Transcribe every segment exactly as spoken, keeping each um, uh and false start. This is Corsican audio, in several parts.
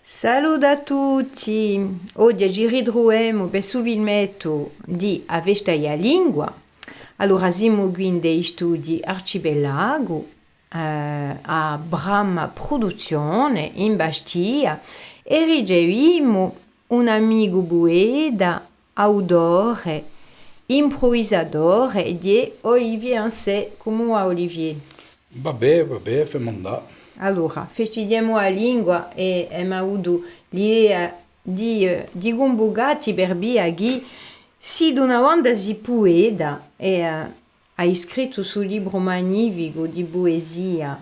Salute à tutti! Oghje ci ritruvemu per stu filmettu di A Festa di a Lingua. Allora, simu quì in i studii Arcipelagu, eh, à Brama Produzione in Bastia, è ricevimu un amicu pueta, autore, impruvisadore, ghjè Olivier Ancey. Cumu và, Olivier? Và bè, và bè, femu andà. Allora, festighjemu a lingua è emu avutu l'idea di, eh, di cunvucà ti per via chì sì d'una banda sì pueta è, eh, ai scrittu stu libru magnificu di puesia,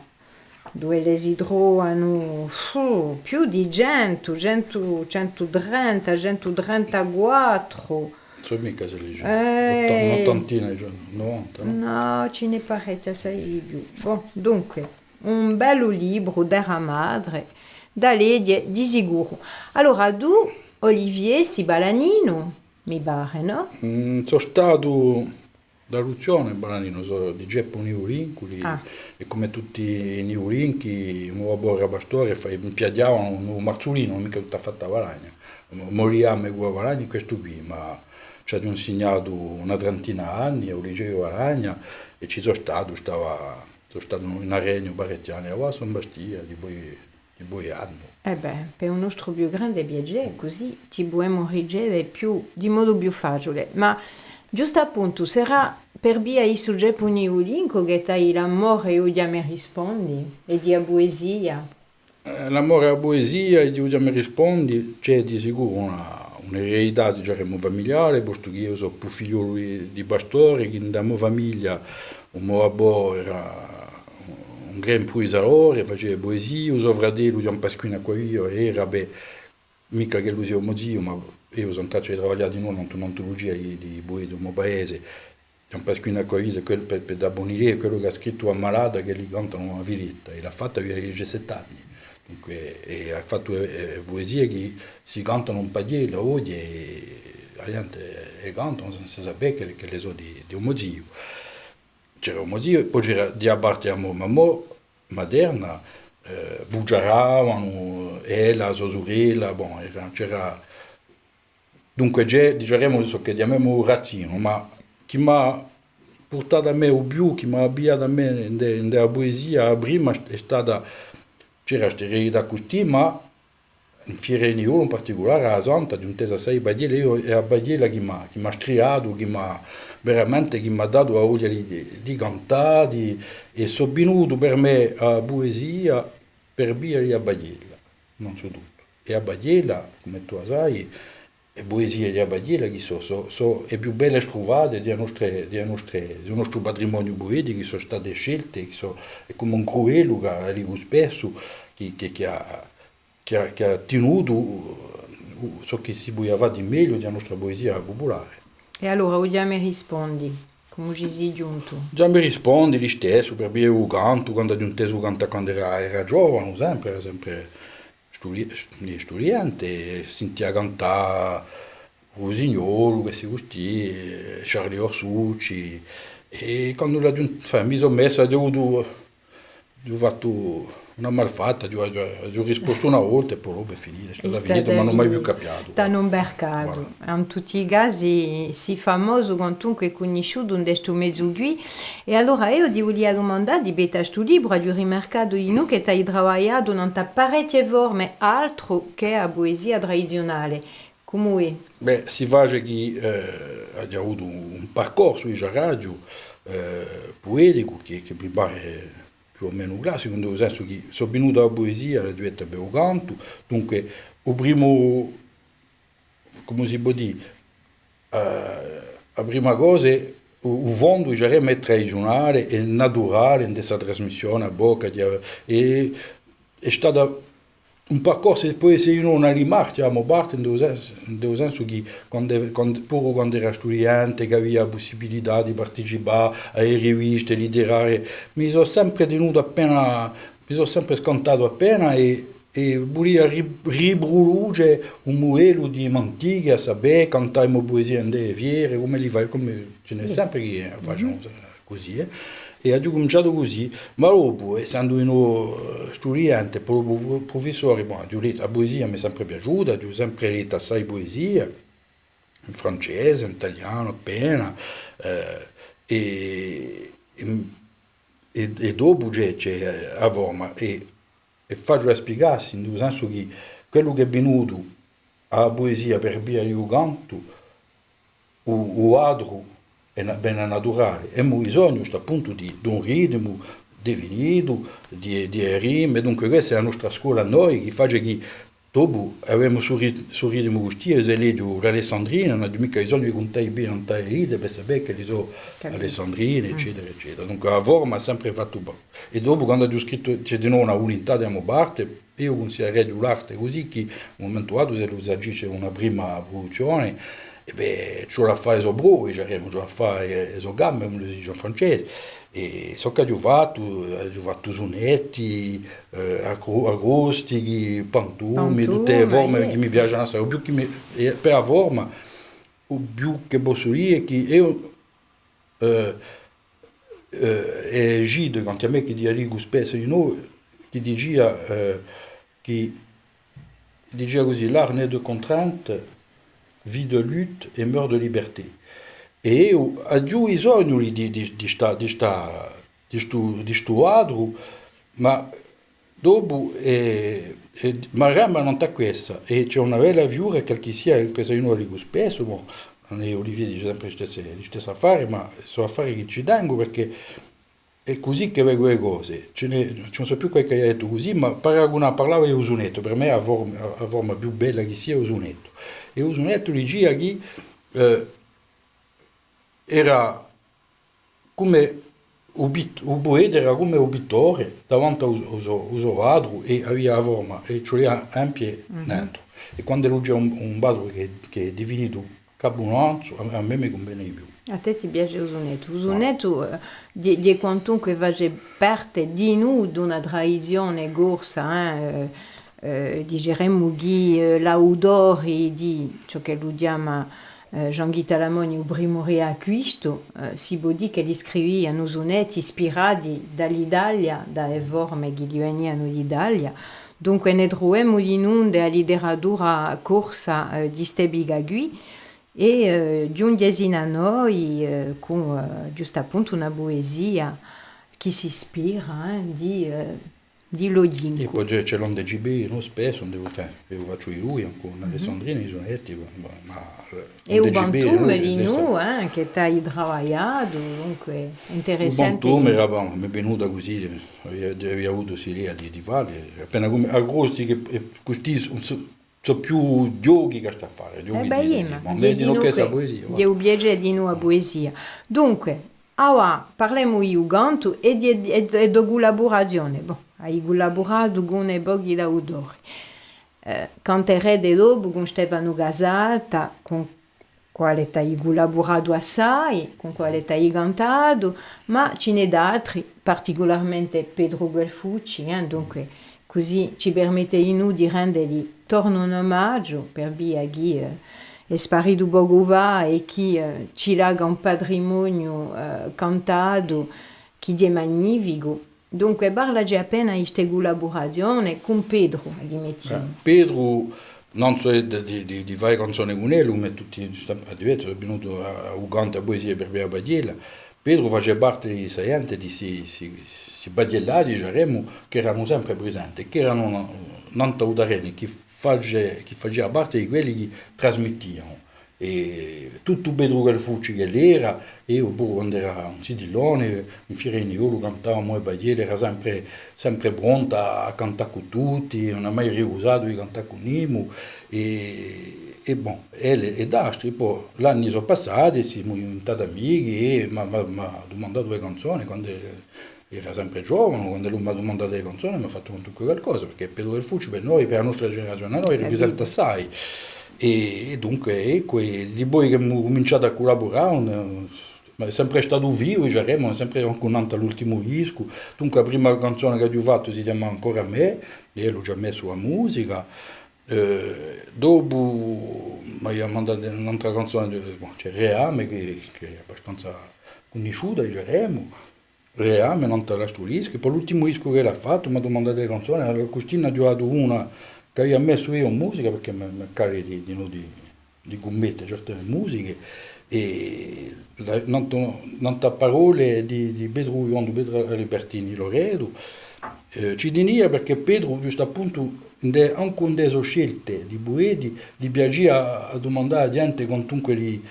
duve si trovanu, fù, più di centu, centu, centu trenta, centu trentaquattru. Sò micca, s'ellu dice, eh, otta-, un'ottantina, dice, novanta, nò? Nò, ci n'hè parechji assai di più. Bon, dunque, un bellu libru d'era madre, da leghje di sicuru. Allora, tù, Olivier, sì balaninu, mi pare, nò? Mm, sò statu d'aduzzione balaninu, sò di ceppu niulinculi, ah, è cum'è tutti i niulinchi, u mo babbu era pastore, fa-, mi piaghjavanu u marzulinu, ùn micca tuttu à fattu a balagna. U mo liame cù a balagna hè questu quì, ma ci aghju insignatu una trentina d'anni à u liceu di Balagna è ci sò statu, stava, sò statu in Regnu parechji anni, avà sò in Bastia, dipoi, dipoi annu. Eh bè, per u nostru più grande piacè, cusì ti pudemu riceve più, di modu più faciule. Ma ghjustu appuntu, serà per via di stu ceppu niulincu chì t'hai l'amore di u Chjama è Rispondi è di a puesia? Eh, l'amore à a puesia è di u Chjama è Rispondi, ci hè di sicuru una, un'eredità, diceremu, famigliare, postu chì eiu sò u figliolu di, di pastore, chì in a mo famiglia u mo babbu era un gran impruvisadore, facia puesia, u so fratellu Ghjuvan Pasquinu Acquaviva era, bè, micca ch'ellu sia u mo ziu, ma eiu sò in traccia di travaglià dinù in un'antulugia di, di pueti di u mo paese. Ghjuvan Pasquinu Acquaviva, quellu, per, per dà un'idea, hè quellu chì hà scrittu A Malata chì li cantanu a filetta, è l'hà fatta avia diciassette anni. Dunque, è hà fattu e, e puesie chì si cantanu in Paghjella oghje, è a ghjente e cantanu senza sapè chì, ch'elle sò di, di u mo ziu. C'era u mo ziu, è po c'era di a parte di a mo mammò, materna, eh, Bugiaravanu, ella, a so surella, bon, era, c'era, dunque, ghjè, diceremu, ciò chì chjamemu u razzinu, ma chì m'hà purtatu à mè u più, chì m'hà avviatu à mè in, in a puesia, a prima hè stata, c'era st'eredità custì, ma in Fiera di Niolu, in particulare, à a Santa, aghju intesu assai Paghjella, eiu, hè a Paghjella chì m'hà, chì m'hà striatu, chì m'hà, veramente, chì m'hà datu a voglia di, di, di cantà, di, è sò vinutu per mè à a puesia per via di a Paghjella, innanzituttu. È a Paghjella, cum'è tù a sai, e puesie di a Paghjella, chì sò, sò, sò e più belle strufate di a nostra, di a nostra, di u nostru patrimoniu pueticu, chì sò state scelte, chì sò, hè cum'è un crudellu chì dicu spessu, chì, chì, chì hà, chì hà, chì hà tinutu, eh, ciò chì si pudia fà di megliu di a nostra puesia pupulare. È allora, u Chjama è Rispondi, cumu ci sì ghjuntu? U Chjama è Rispondi, listessu, per via di u cantu, quandu aghju intesu cantà quandu era, era giovanu, sempre, era sempre studi-, stu-, studiente, sintia cantà Rusignolu, questi custì, eh, Charlie Orsucci, è quandu l'aghju, enfin, mi sò messu, aghju avutu, aghju fattu una malfatta, aghju, aghju, aghju rispostu una volta è po dopu hè finita, hè stata finita, ma ùn m'hà mai più capiatu. T'anu imbarcatu. Voilà. In tutti i casi, sì famosu, quantunque cunnisciutu in stu mezu quì. È allora eiu ti vulia dumandà, di pettu à stu libru, aghju rimarcatu dinù chì t'hai travagliatu nant'à parechje forme, altru chè a puesia tradiziunale. Cumu hè? Bè, si face chì, eh, aghju avutu un, un parcorsu, diceraghju, eh, pueticu, chì, chì mi pare più o menu classicu, in u sensu chì sò vinutu à a puesia, l'aghju detta, per u cantu, dunque, u primu, cumu si pò dì, eh, a prima cosa, u, u fondu, diceremu, hè tradiziunale, hè naturale, in sta trasmissione à bocca, è, hè stata un parcorsu, pò esse dinò una rimarca, a mo parte, in u sensu, in u sensu chì quandu, quandu, puru quandu era studiente, chì avia a pussibilità di participà à e riviste litterarie, mi sò sempre tenutu appena, mi sò sempre scantatu appena è, è vulia ri-, riproduce un mudellu di m'antichi, à sapè, cantemu puesie in e fiere, cum'elli fa-, cum'è ci n'hè sempre chì, eh, facenu, eh, cusì, eh. È aghju cuminciatu cusì, ma dopu, essendu dinò, eh, studiente, po-, po-, prufissore, bon, aghju lettu, a puesia m'hè sempre piaciuta, aghju sempre lettu assai puesia, in francese, in talianu, appena, eh, è, è, è, è dopu c'hè, c'hè, eh, a forma, è, è facciu à spiegà, in u sensu chì quellu chì hè vinutu à a puesia per via di u cantu, u, u atru hè na-, vene naturale, emu bisognu, sta appuntu di, d'un ritimu definitu, di, di e rime, dunque questa hè a nostra scola à noi, chì face chì dopu avemu stu rit-, stu ritimu custì, è s'è leghju l'alessandrine, ùn aghju micca bisognu di cuntà i pedi nant'à e dite per sapè ch'elli sò alessandrine, eccetera, eccetera. Dunque a forma hà sempre fattu pa-, è dopu quandu aghju scrittu, ci hè dinò una vulintà da a mo parte, eiu cunsidereghju l'arte cusì chì, à un mumentu datu, s'ellu s'agisce una prima pruduzzione, è bè, ci vole à fà e so prove, dicemu, ci vole à fà e, e so gambe, cum'ellu si dice in francese, è ciò ch'aghju fattu, aghju fattu sunetti, eh, acro-, acrostichi, pantumi, tutte e forme chì mi piacenu assai, u più chì mi, è per a forma, u più chì possu dì hè chì eiu, eh, eh, è Gide, quant'è à mè, chì dicu spessu dinò, chì dicia, eh, chì dicia cusì: l'art naît de contraintes, vit de lutte et meurt de liberté. È eiu aghju bisognu di, di, di sta, di sta, di stu, di stu atru, ma dopu, eh, eh, m'arrembu nant'à quessa, è ci hè una bella fiura, qualchissia, quessa eiu ùn la dicu spessu, bon, Olivier dice sempre listessi, listessi affari, ma sò affari chì ci tengu, perchè hè cusì chì vecu e cose. Ci n'hè, ci ùn sò più quale chì hà dettu cusì, ma paragunà, parlava di u sunettu, per mè a forma, a, a forma più bella chì sia hè u sunettu. È u sunettu dicia chì, eh, era cum'è u pit-, u pueta era cum'è u pittore davanti à u, u so, u so quadru è avia a forma è ci vulia à empie nentru. È quand'ellu ci hè un, un quadru chì, chì hè difinitu capunanzu, à, à mè mi cunvene di più. À tè ti piace u sunettu. U sunettu, eh, hè, hè quantunque face parte dinù d'una tradizione corsa, eh, eh, eh, diceremu chì, eh, l'autori di ciò ch'ellu chjama, eh, Jean-Guy Talamoni u primu riacquistu, eh, si pò dì ch'elli scrivianu sunetti ispirati da l'Italia, da e forme chì li venianu d'Italia. Dunque ne truvemu dinù in a literatura corsa, eh, di st'epica quì, è, eh, ghjunghje sinu à noi, eh, cù, eh, ghjustappuntu una puesia chì s'ispira, eh, di, eh, di l'Oghjincu. È po ci hè, ci hè l'onde G B, nò, spessu, onde, enfin, eiu facciu di lui, ancu in Alessandrina, i sunetti, ma, ma, eh, è u pantume dinù, eh, chì t'hai travagliatu, dunque, interessante. U pantume era, bon, m'hè venuta cusì, eh, avia, avia avutu st'idea di, di fà, appena cum'è, à costi chì, eh, custì, ùn sò, sò più ghjochi chè st'affare, ghjochi di, di, di, ma hè dinù questa puesia, hè u piacè dinù a puesia. Dunque, avà parlemu di u cantu è di, è, è di a cullaburazione. Bon, hai cullaburatu cù uni pochi d'autori. Eh, canterete dopu cù Stefanu Casata, cù quale t'hai cullaburatu assai, cù quale t'hai cantatu, ma ci n'hè d'altri, particularmente Petru Guelfucci, eh, dunque, cusì ci permette dinù di rendeli torna un omagiu, per via chì, eh, hè sparitu pocu fà è chì, eh, ci laca un patrimoniu, eh, cantatu chì hè magnificu. Dunque, parlaci appena di ste cullaburazione cù Petru, à dì metti. Eh, Petru, nò solu di, di, di, di fà e canzone cun ellu, ma tutti, hè veru, hè venutu à, à u cantu, à a puesia per via di a paghjella. Petru face parte di sta ghjente, di sti, sti, sti paghjellati, diceremu, chì eranu sempre presenti, chì eranu nant'à u tarrenu, chì face, chì facia parte di quelli chì trasmittianu. È tuttu Petru Guelfucci ch'ellu era, eiu puru quand'era un zitellone, in fiera di Niolu cantavamu e paghjelle, era sempre, sempre prontu à, à cantà cù tutti, ùn hà mai ricusatu di cantà cù nimu, è, è bon, ellu è d'altri, po l'anni sò passati, simu diventati amichi, è m'hà, m'hà, m'hà dumandatu e canzone, quandu era sempre giovanu, quand'ellu m'hà dumandatu e canzone, m'hà fattu quantunque qualcosa, perchè Petru Guelfucci per noi, per a nostra generazione, à noi, raprisenta assai. È, è dunque, eccu, è dipoi ch'emu cuminciatu à cullaburà, ùn, ma hè sempre statu vivu, diceremu, hè sempre ancu nant'à l'ultimu discu. Dunque, a prima canzone ch'aghju fattu si chjama Ancora mè, è ellu ci hà messu a musica. Eh, dopu m'avia mandatu un'antra canzone, bon, ci hè Reame, chì, chì hè abbastanza cunnisciuta, diceremu. Reame, nant'à l'altru discu, è po l'ultimu discu ch'ellu hà fattu, m'hà dumandatu e canzone, allora Custinu hà ghjuvatu una ch'avia messu eiu in musica, perchè mi, mi pare di, di, di, di cummette certe musiche, è la, nant'à, nant'à parole di, di Petru Biondu, Petru Alibertini, Loretu, eh, ci tinia perchè Petru, ghjustu appuntu, ind'è, ancu ind'è e so scelte di pueti, li piacia à dumandà à ghjente quantunque di,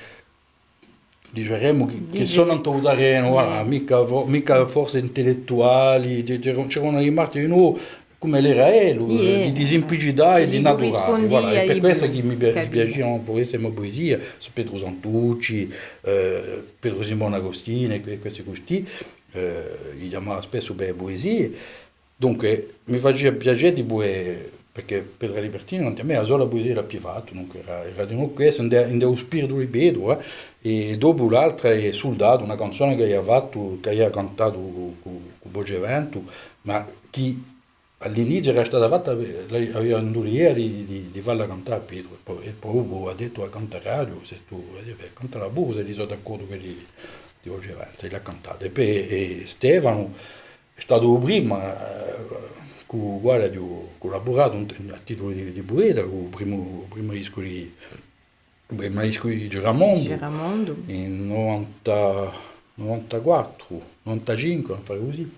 diceremu chì, chì sò nant'à u tarrenu, voilà, micca fo-, micca forse intellettuali, di, di, c'era una rimarca di novu, cum'ellu era ellu, eh, di, di simplicità è di naturale, voilà. È per quessa chì mi pia-, mi piacianu forse e mo puesie, sò Petru Santucci, eh, Petru Simone Agostini, è que-, questi custì, eh, li chjamava spessu per e puesie. Dunque, mi facia piacè di pudè, perchè Petru Alibertini, quant'à mè, a sola puesia ch'ellu hà più fattu, dunque, era, era di novu quessa, ind'è, ind'è u spiritu di Petru, eh, è dopu l'altra hè Suldatu, una canzona ch'avia fattu, ch'avia cantatu cù, cù, cù Voce Ventu, ma chì à l'iniziu era stata fatta, l'avia, avia avutu l'idea di, di, di falla cantà à Petru, è po, è po dopu hà dettu: «A cantaraghju, s'è tù, eh, bè, cantala puru, s'elli sò d'accordu quelli di Voce Ventu», è l'hà cantata. È po, è Stefanu, hè statu u primu, eh, cù u quale aghju cullaburatu in, in, à titulu di, di pueta, cù u primu, u primu discu di, u primu discu di Giramondu, Giramondu, in novanta, novantaquattru, novantacinque, un affare cusì.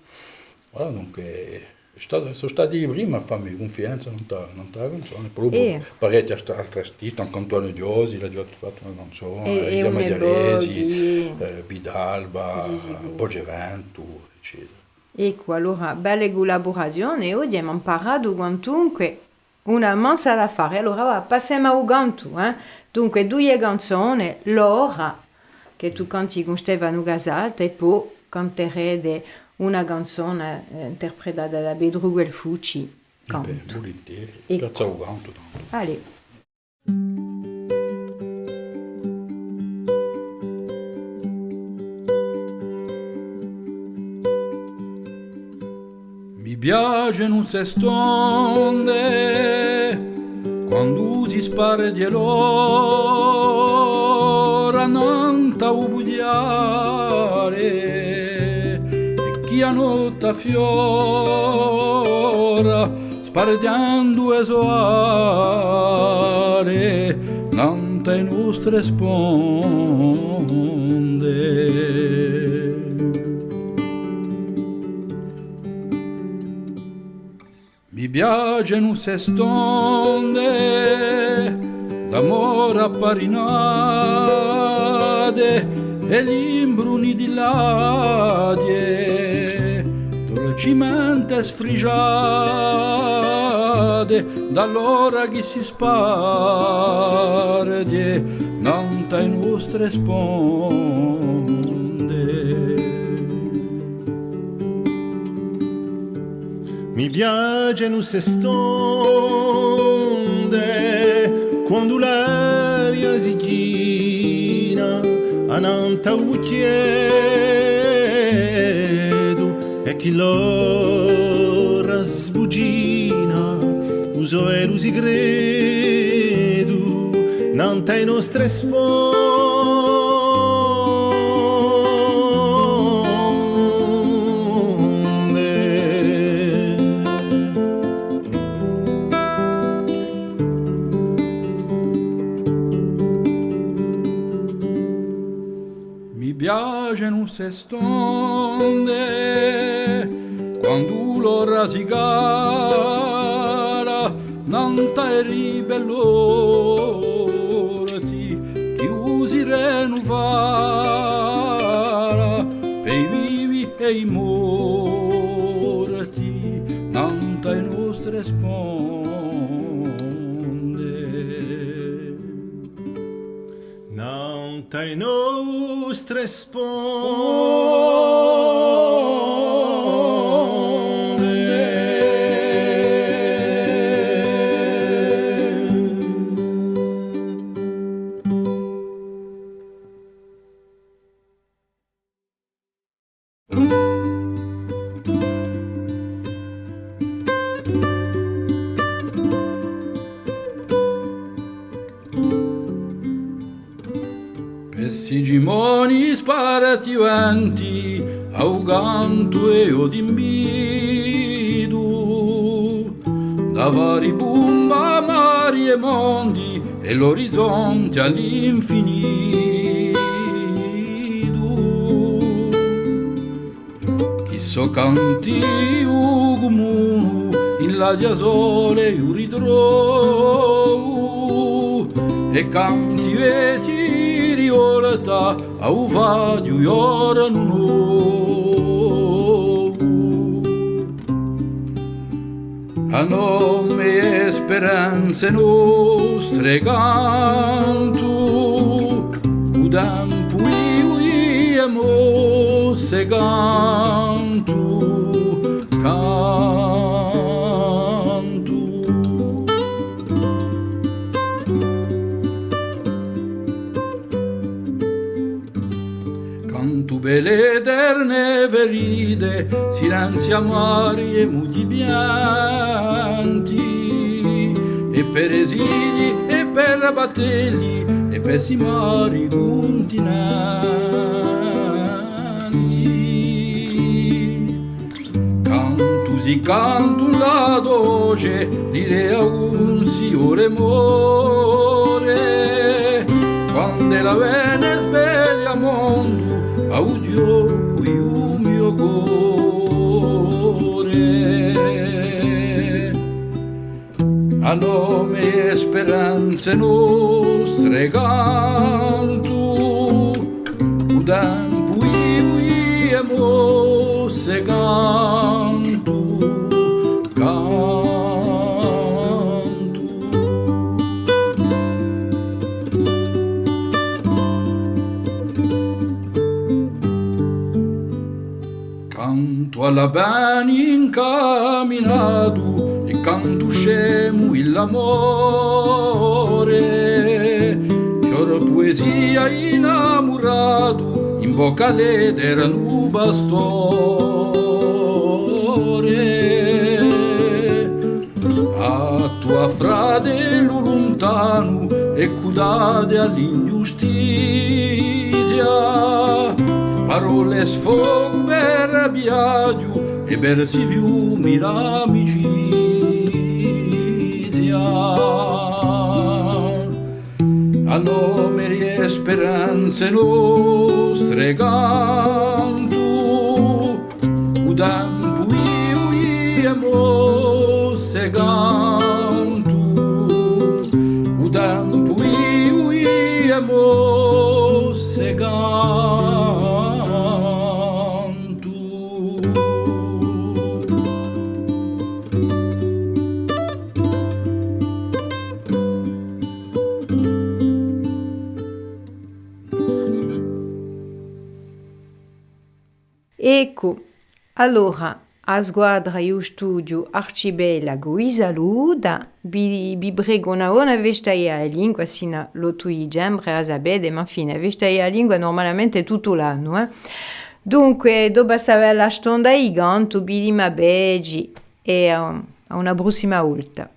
Voilà, dunque, hè statu, sò stati i primi à fà mi cunfidenza nant'à, nant'à a canzona, è po dopu parechji ast-, altri artisti, ancu Antuaniu Ciosi, l'aghju fattu una canzona, Ghjulianu Maghjaresi, eh, Vitalba, Voce Ventu, eccetera. Eccu, allora, belle cullaburazione, oghje emu amparatu quantunque una mansa d'affari. Allora, và, passemu à u cantu, eh? Dunque, duie canzone, L'ora, chì tù canti cun Stefanu Casalta, è po canterete una canzona, eh, interpretata da Petru Guelfucci, Cantu. Bè, vulinteri. Eccu. Piazza u cantu, tantu. Allez. Mi piacenu ste stonde, quandu si sparghje l'ora nant'à u bughjale, è chì a notte affiora, sparghjendu e so ale nant'à e nostre sponde. Mi piacenu ste stonde d'amore apparinate è l'imbruni di l'aghje, dolcimente sfrisgiate da l'ora chì si sparghje nant'à e nostre sponde. Mi piacenu ste stonde, quandu l'aria si china annant'à u buchjetu, è chì l'ora sbucina u so velu sicretu nant'à e nostre sponde. Mi piacenu ste stonde, quandu l'ora si cala, nant'à e rive è l'orti, chì u sirenu fala, pè i vivi è i morti, nant'à e nostre sponde. Nant'à e nostre sponde. Pè Sigimoni sparti i venti, A u cantu eiu t'invitu, da fà ribumba mari è mondi è l'orizonti à l'infinitu. Chì sò canti u cumunu, in l'aria sole u ritrovu, è canti vechji di volta à u faghju ghjornu novu. A nome e speranze nostre cantu, u tempu eiu è mosse cantu, cantu. Cantu belle eterne ferite, silenzi amari è muti pianti, è per esili, è per battelli, è per simari cuntinenti. Cantu si cantu in la doce, l'idea un signore more, quand'ella vene sveglia mondu, à u ghjocu di u mio core. A nome e speranze nostre cantu, u tempu eiu è mosse cantu, cantu. Cantu à l'avvene incaminatu è cantu scemu in l'amore, fior puesia innamuratu, in bocca l'eternu pastore. À tù, à fratellu luntanu, è cudate à l'inghjustizia, parolle sfogu per viaghju è versi fiumi d'amicizia. A nome di e speranze nostre cantu, u tempu eiu è mosse cantu, u tempu eiu è mosse cantu. Eccu, allora, a squadra di u studiu Arcipelagu vi saluta, vi, vi pregu una bona festa di a lingua, sinu à l'ottu di dicembre, a sapete, ma infine, a festa di a lingua nurmalamente hè tuttu l'annu, eh. Dunque, dopu sta bella stonda di cantu, vi dimu à vedeci è à, à una prossima volta.